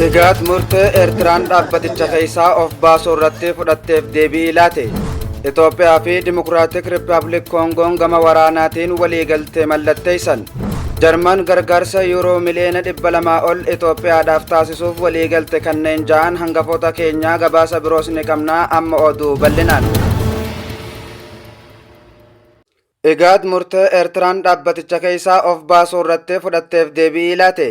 Igaad murtee Eertiraan dhaabbaticha keessaa of baasuu irratti fudhatteef deebii laate. Itoophiyaa fi Dimokiraatik Rippaabilik Koongoon gama waraanaatiin waliigaltee mallatteessan. Jarman gargaarsa yuuroo miliyoona 200 ol Itoophiyaadhaaf taasisuuf waliigalte kanneen ja'an hangafoota keenyaa gabaasa biroos ni qabna amma oduu bal'inaan. Igaad murtee Eertiraan dhaabbaticha keessaa of baasuu irratti fudhatteef deebii laate.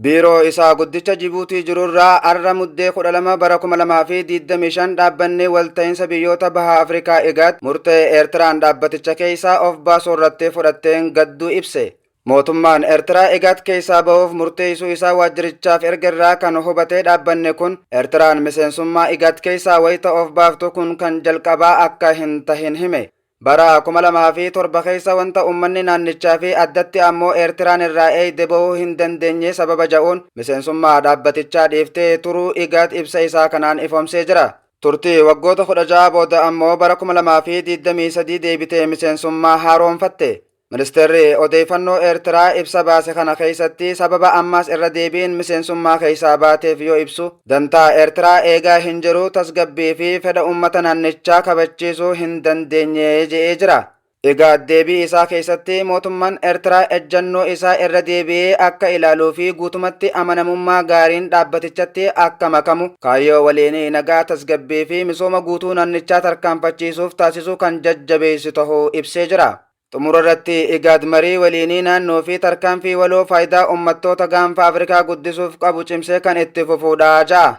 Biiroo isaa guddicha Jibuutii jirurraa arra Muddee 12 bara 2025 dhaabbanni walta'iinsa biyyoota baha Afrikaa IGAD murtee Eertiraan dhaabbaticha keessaa of baasuu irratti fudhatteen gadduu ibse. Mootummaan Eertiraa IGAD keessaa bahuuf murteessuu isaa waajjirichaaf erga irraa kan hubate dhaabbanni kun Eertiraan miseensummaa IGAD keessaa wayita of baaftu kun kan jalqabaa akka hin tahin hime. Bara 2007 keessa wanta ummanni naannichaa fi addatti ammoo Eertiraan irraa eeyde bahuu hin dandeenye sababa ja'uun miseensummaa dhaabbatichaa dhiiftee turuu IGAD ibsa isaa kanaan ifoomsee jira. Turtii waggoota 16 booda ammoo bara 2023 deebitee miseensummaa haaroomfatte. Ministeerri Odeeffannoo Eertiraa ibsa baase kana keessatti sababa ammaas irra deebiin miseensummaa keessaa baateef yoo ibsu, dantaa Eertiraa eegaa hin jiru, tasgabbii fi fedha uummata naannichaa kabachiisuu hin dandeenye je'ee jira. Igaad deebii isaa keessatti mootummaan Eertiraa ejjannoo isaa irra deebi'ee akka ilaaluu fi guutumatti amanamummaa gaariin dhaabbatichatti akka makamu, kaayyoo waliinii nagaa, tasgabbii fi misooma guutuu naannichaa tarkaanfachiisuuf taasisu kan jajjabeessu tahuu ibsee jira. Xumura irratti IGAD marii waliinii naannoo fi tarkaanfii waloo faayidaa uummattoota gaanfa Afrikaa guddisuuf qabu cimsee kan itti fufuudha ja'a.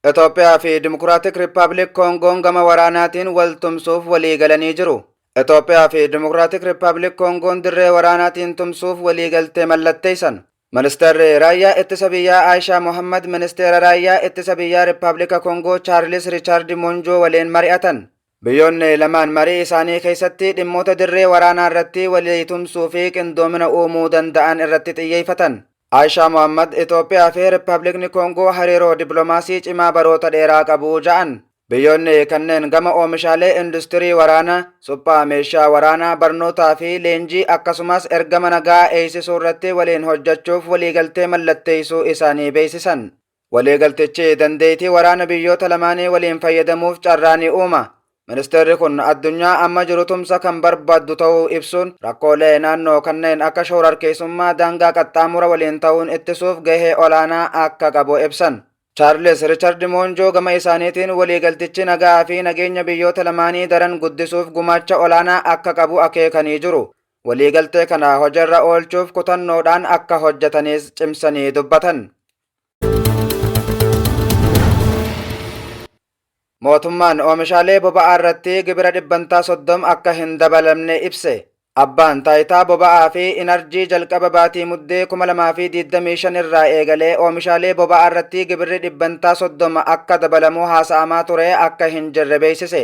Itoophiyaa fi Dimokiraatik Rippaabilik Koongoon gama waraanaatiin wal tumsuuf walii galanii jiru. Itoophiyaa fi Dimokiraatik Rippaabilik Koongoon dirree waraanaatiin tumsuuf walii galtee mallatteessan. Ministeerri Raayyaa Ittisa Biyyaa Aayishaa Mohammad Ministeera Raayyaa Ittisa Biyyaa Rippaabilika Koongoo Chaarlis Riichaardi Monjoo waliin mari'atan. Biyyoonni lamaan marii isaanii keessatti dhimmoota dirree waraanaa irratti walii tumsuu fi qindoomina uumuu danda'an irratti xiyyeeffatan. Aayishaa Mohammad Itoophiyaa fi Rippaabilikni Koongoo hariiroo dippiloomaasii cimaa baroota dheeraa qabu ja'an. Biyyoonni kanneen gama oomishaalee industirii waraanaa, suphaa meeshaa waraanaa, barnootaa fi leenjii akkasumas ergama nagaa eeysisuu irratti waliin hojjachuuf waliigaltee mallatteeysuu isaanii beeysisan. Waliigaltichi dandeeytii waraana biyyoota lamaanii waliin fayyadamuuf carraa ni uuma. Ministeerri kun addunyaa amma jiru tumsa kan barbaaddu ta'uu ibsuun rakkoolee naannoo kanneen akka shoorarkeessummaa daangaa qaxxaamura waliin ta'uun ittisuuf gahee olaanaa akka qabu ibsan. Chaarles Richard Moonjoo gama isaaniitiin waliigaltichi nagaa fi nageenya biyyoota lamaanii daran guddisuuf gumaacha olaanaa akka qabu akeekanii jiru. Waliigaltee kana hojiirra oolchuuf kutannoodhaan akka hojjetanis cimsanii dubbatan. Mootummaan oomishaalee boba'aa irratti gibira dhibbantaa 30 akka hin dabalamne ibse. Abbaan Taayitaa Boba'aa fi Inarjii jalqaba baatii Muddee 2025 irraa eegalee oomishaalee boba'aa irratti gibirri dhibbantaa 30 akka dabalamu haasa'amaa ture akka hin jirre beeksise.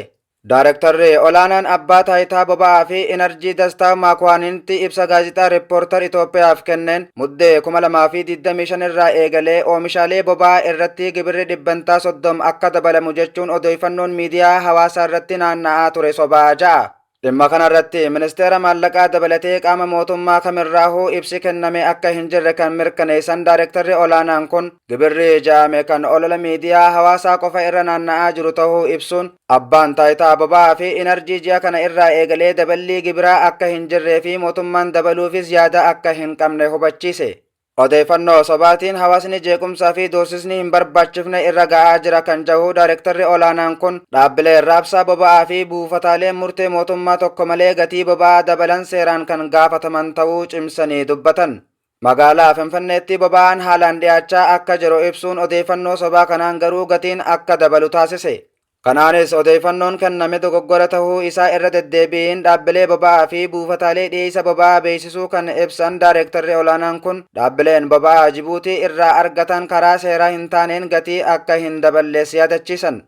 Daarektarri olaanaan Abbaa Taayitaa Boba'aa fi Inarjii Dastaaw Maakuwaaninti ibsa gaazexaa Rippoortar Itoophiyaaf kenneen Muddee 2025 irraa eegalee oomishaalee boba'aa irratti gibirri dhibbantaa 30 akka dabalamu jechuun odeeffannoon miidiyaa hawaasaarratti naanna'aa ture sobaa ja'a. Dhimma kanarratti Ministeera Maallaqaa dabalatee qaama mootummaa kamirraahuu ibsi kenname akka hin jirre kan mirkaneessan Daarektarri olaanaan kun, gibirri ja'ame kan olola miidiyaa hawaasaa qofa irra naanna'aa jiru tahuu ibsuun, Abbaan Taayitaa Boba'aa fi Inarjii ji'a kana irraa eegalee daballii gibiraa akka hin jirree fi mootummaan dabaluufis yaada akka hin qabne hubachiise. Odeeffannoo sobaatiin hawaasni jeequmsaa fi doorsisni hin barbaachifne irra ga'aa jira kan jahu daarektarri olaanaan kun dhaabbileen raabsaa boba'aa fi buufataaleen murtee mootummaa tokko malee gatii boba'aa dabalan seeraan kan gaafataman ta'uu cimsanii dubbatan. Magaalaa Finfinneetti boba'aan haalaan dhiyaachaa akka jiru ibsuun odeeffannoo sobaa kanaan garuu gatiin akka dabalu taasise. Kanaanis odeeffannoon kenname dogoggora tahuu isaa irra deddeebiin dhaabbilee boba'aa fi buufataalee dhiyeessa boba'aa beeksisuu kan ibsan daarektarri olaanaan kun dhaabbileen boba'aa Jibuutii irraa argatan karaa seeraa hin taaneen gatii akka hin daballes yaadachiisan.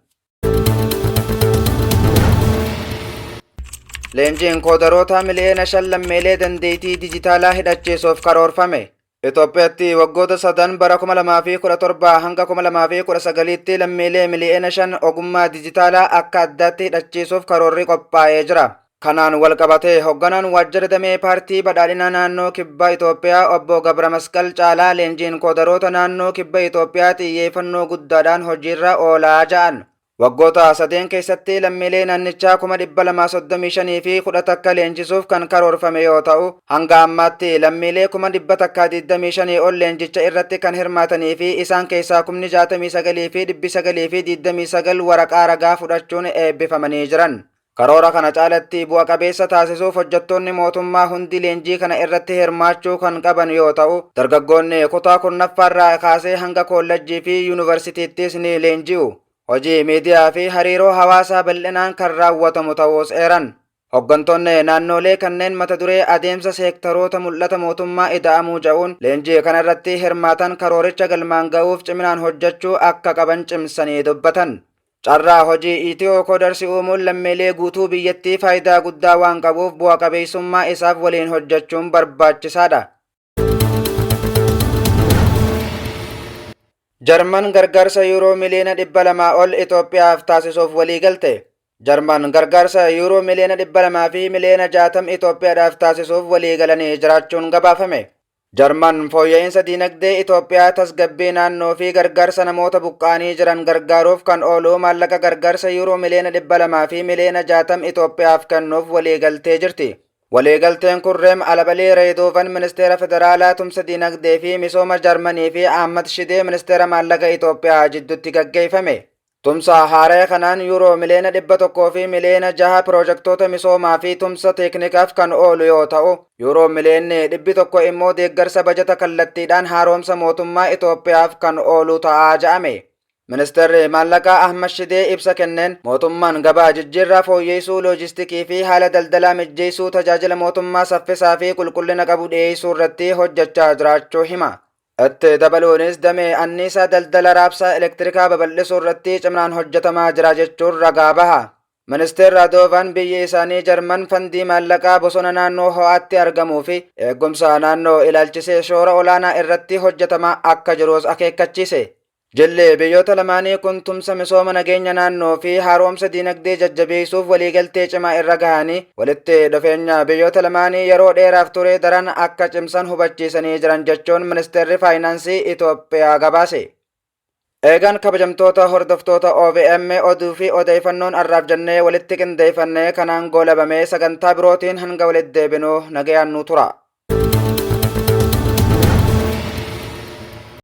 Leenjiin koodaroota miliyoona 5 lammiilee dandeettii dijitaalaa hidhachiisuuf karoorfame. Itoophiyaatti waggoota sadan bara 2017 hanga 2019tti lammiilee miliyoona 5 ogummaa dijitaalaa akka addaatti hidhachiisuuf karoorri qophaa'ee jira. Kanaan walqabatee hogganaan waajjira damee paartii badhaadhinaa naannoo kibba Itoophiyaa obbo Gabramasqal Caalaa leenjiin koodaroota naannoo kibba Itoophiyaa xiyyeeffannoo guddaadhaan hojiirra oolaa ja'an. Waggoota sadeen keessatti lammiilee naannichaa 235,011 leenjisuuf kan karoorfame yoo ta'u, hanga ammaatti lammiilee 125,000 ol leenjicha irratti kan hirmaatanii fi isaan keessaa 69,929 waraqaa ragaa fudhachuun eebbifamanii jiran. Karoora kana caalatti bu'a qabeessa taasisuuf hojjettoonni mootummaa hundi leenjii kana irratti hirmaachuu kan qaban yoo ta'u, dargaggoonni kutaa kurnaffaarraa kaasee hanga koollejjii fi yuunivarsiitiittis ni leenji'u. Hojii miidiyaa fi hariiroo hawaasaa bal'inaan kan raawwatamu ta'uus eeran. Hoggantoonni naannoolee kanneen mata duree adeemsa seektaroota mul'ata mootummaa ida'amuu ja'uun leenjii kanarratti hirmaatan karooricha galmaan ga'uuf ciminaan hojjechuu akka qaban cimsanii dubbatan. Carraa hojii Itiyoo Koodarsi uumuun lammiilee guutuu biyyattii faayidaa guddaa waan qabuuf bu'a qabeessummaa isaaf waliin hojjechuun barbaachisaadha. Jarman gargaarsa yuuroo miliyoona 200 ol Itoophiyaaf taasisuuf waliigalte. Jarman gargaarsa yuuroo miliyoona 200 fi miliyoona 60 Itoophiyaadhaaf taasisuuf waliigalanii jiraachuun gabaafame. Jarman fooyya'insa diinagdee Itoophiyaa tasgabbii naannoo fi gargaarsa namoota buqqa'anii jiran gargaaruuf kan oolu maallaqa gargaarsa yuuroo miliyoona 200 fi miliyoona 60 Itoophiyaaf kennuuf waliigaltee jirti. Waliigalteen kun Reem Alabalii Reedoovan Ministeera Federaalaa Tumsa Diinagdee fi Misooma Jarmanii fi Ahmad Shidee Ministeera Maallaqa Itoophiyaa jidduutti gaggeeffame. Tumsa haaraya kanaan yuuroo miliyoona 100 fi miliyoona 6 piroojaktoota misoomaa fi tumsa teeknikaaf kan oolu yoo ta'u, yuuroo miliyoonni 100 immoo deeggarsa bajata kallattiidhaan haaromsa mootummaa Itoophiyaaf kan oolu ta'a ja'ame. Ministeerri Maallaqaa Ahmad Shidee ibsa kenneen mootummaan gabaa jijjiirraa fooyyeessuu loojistikii fi haala daldalaa mijjeessuu tajaajila mootummaa saffisaa fi qulqullina qabu dhiyeessuu irratti hojjechaa jiraachuu hima. Itti dabaluunis damee anniisaa daldala raabsaa elektirikaa babal'isuu irratti ciminaan hojjetamaa jira jechuun ragaa baha. Ministeerri Radoovaan biyyi isaanii Jarman fandii maallaqaa bosona naannoo ho'aatti argamuu fi eegumsa naannoo ilaalchisee shoora olaanaa irratti hojjetamaa akka jirus akeekkachiise. Jilli biyyoota lamaanii kun tumsa misooma nageenya naannoo fi haaromsa diinagdee jajjabeessuuf waliigaltee cimaa irra gahanii walitti dhufeenya biyyoota lamaanii yeroo dheeraaf ture daran akka cimsan hubachiisanii jiran jechuun ministeerri faayinaansii Itoophiyaa gabaase. Eegaan kabajamtoota hordoftoota OVM oduu fi odeeffannoon arraaf jennee walitti qindeeffannee kanaan goolabamee sagantaa birootiin hanga walitti deebinu nagayaan nu tura.